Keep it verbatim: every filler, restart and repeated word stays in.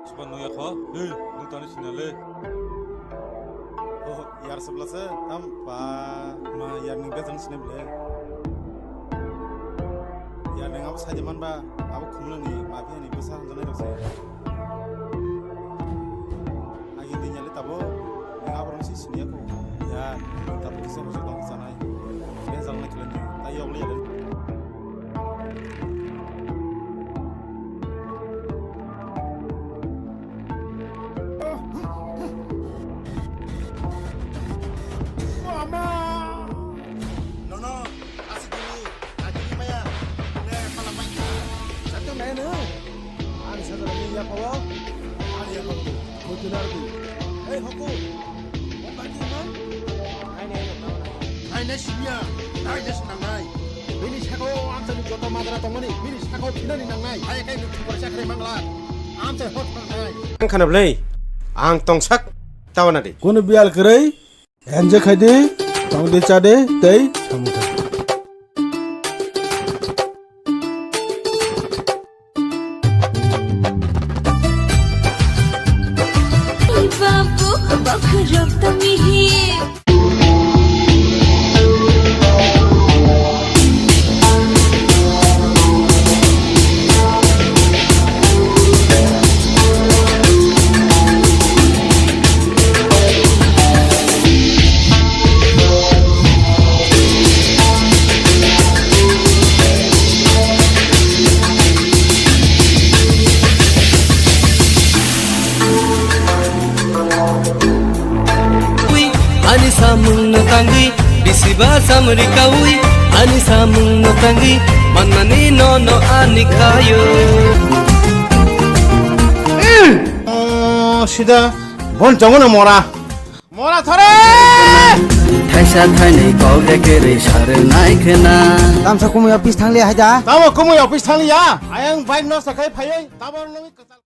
Suba nung ya kho. Hey, nung tani sini le. Oh, yar sebla se. Tam pa ma yar ni bejan sini ble. Yar ni abo saja man ba. Abo khumla ni mafia ni besa hanjani rok se. Agi din yali tabo. Ni abo rong si sini ya ko. Ya, tabo kisa besa dong sanai. Bejan na kelen. Tayo le yali. Mama! Nono, asik dulu, lagi maya, ne malam mai. Satu main, ha? Ang sa lagi ya pawa, ang ya pawa. Mutu narbi. Hei, hoku. Nainai siniya, nainai sinangnai. Bini sakao amsani joto madra tongmani, bini sakao phinani nangnai. Hai kai nuk thukar chakrai mangla. Amsai hot nangnai. Ang khana blai, ang tongsak tawana di. Kono bial kwrwi, enjoy khai di, tong di cha di, tei samung khai. Babu, babu, rok tamihi. Ani samung no tangwi, bisi ba samri kawi, ani samung no tangwi, manmani no no ani kayo. Oh, sida, bon chongo na mora. Mora thore! Thaisa thainwi kok ekerwi sarwi nai khena. Tamsa kumui office thangli haida. Tamo kumui office thangli ya. Ayang bike no sakai phayoi. Tamo nungwi kwchal.